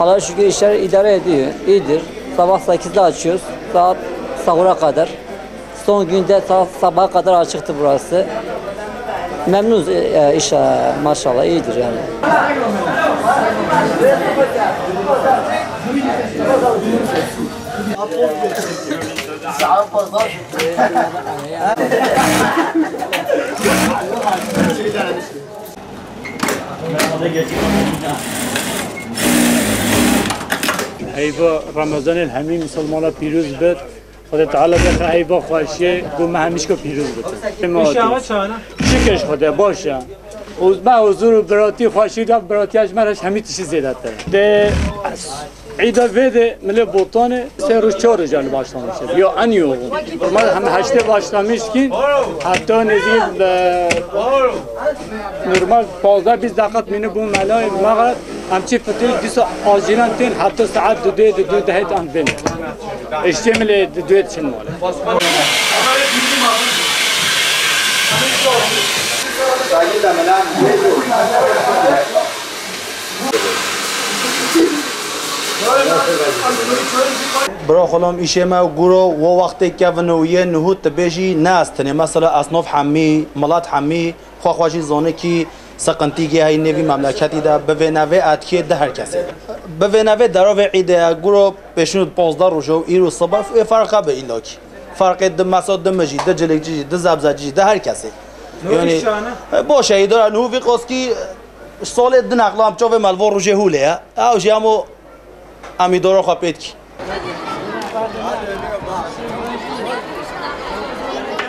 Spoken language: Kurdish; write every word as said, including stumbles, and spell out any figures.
Allah'a şükür, işler idare ediyor, iyidir. Sabah sekizde açıyoruz, saat sahura kadar. Son günde sa-, sabaha kadar açıktı burası. Memnunuz, e, e, iş, e, maşallah iyidir yani. Heyva Ramazanê hemî misilmana pîroz bit. Xwedê Teala bêxe heyva xweşiyê ku me hemîşka pîroz bitin. Înşallah çawa ne? Şikir ji Xwedê baş e. Û me huzur û biratî xweşî de biratiya ji me re ji hemî tiştî zêdetir. Dê îda vê de milê Botanê sê roj çar roj yani başlamış. Ya en yoğun. Normal hem heştê başlamış ki hatta nêzî, e, normal pazdeh bîst deqat mîne bû melayê mexet. Em çi fitir dîsa acilan tên heta saet dudê, di dudehê em bên. Eştê min lê di duê diçin malê. Bira xulam, îşê me guro wo wextê kevin û yê nuhût dibêjî ne ez tenê. Mesela esnof hemî, milet hemî, xwe xwe jî zone kî siqintî gê heyî nêvî memleketî de bi vê nevê etkiyê di her kesê de. Bi vê nevê derovê îdê ye, guro pêşûn û pazdeh roj û îro sibe ê ferqa be îlakî. Ferqê di mesa di min jî, di cilêkçî jî, di zebzecî jî, di her kesê. Yanî, e, baş e, îdara nû vî qoskî, e, salê di neqla em çavê me li van rojê hûlê ye. Ew jî hemo em îdara xwe pê dikî.